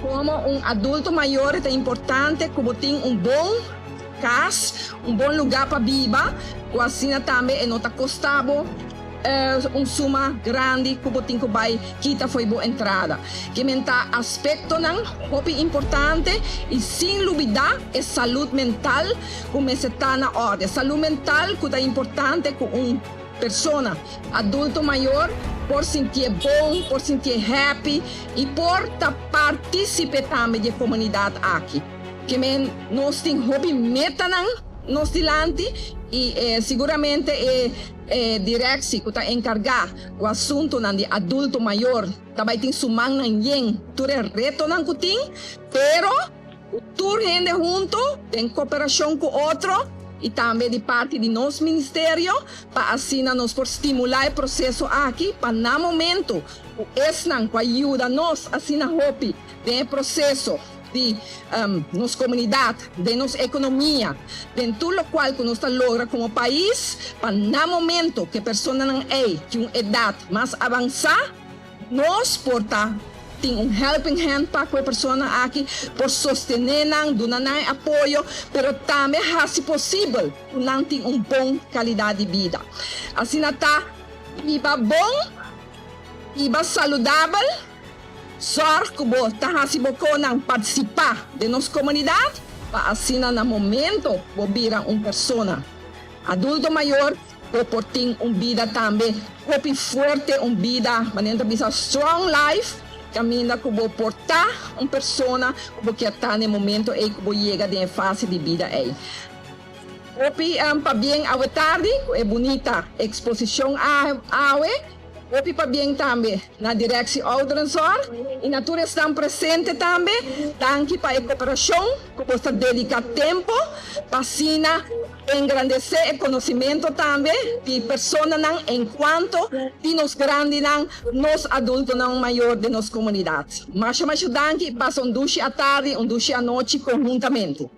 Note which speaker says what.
Speaker 1: Komo un adulto mayor ta importante ku bo tin un bon kas, un bon lugá pa biba, ku asina tambe e no ta kosta bo un suma grandi ku bo tin ku bai kita fo'i bo entrada. Kimen ta aspektonan hopi importante i sin lubidá e salud mental ku mester ta na orde. Salud mental ku ta importante ku un persona adulto mayor por sintié bon, por sintié happy i por ta partísipe tambe di e komunidat aki. Kimen nos tin hopi metanan nos dilanti i siguramente e direksi ku ta enkargá ku asuntunan di adulto mayor ta bai tin su mannan yen tur e retonan ku tin, pero ku tur hende huntu den koperashon ku otro i tambe di parti di nos ministerio pa asina nos por stimulá e proseso aki pa na momento ku esnan ku a yuda nos asina hopi den e proseso di nos komunidat, den nos ekonomia, den tur lokual ku nos ta logra komo pais, pa na momento ku e personanan ei tin un edat mas avansá, nos por ta tin un helping hand pa ku e personanan aki, por sostené nan, duna nan e apoyo, pero tambe hasi posibel ku nan tin un bon kalidat di bida. Asina ta biba bon, biba saludabel. Zorg ku bo ta hasi bo konan partisipá den nos komunidat pa asina na momento bo bira un persona adulto mayor bo por tin un bida tambe hopi fuerte, un bida manera ta bisa strong life kaminda ku bo por ta un persona ku bo kier ta na e momento ei ku bo yega den e fase di bida ei. Hopi pabien awe tardi ku e bunita eksposishon awe. Hopi pabien tambe na Directie Ouderenzorg y na tur esnan presente tambe. Danki pa e cooperacion cu bos ta dedica tempo pa asina engrandece e conocimento tambe di personanan en cuanto di nos grandinan, nos adultonan mayor den nos comunidad. Masha masha danki y pasa un dushi atardi, un dushi anochi conhuntamente.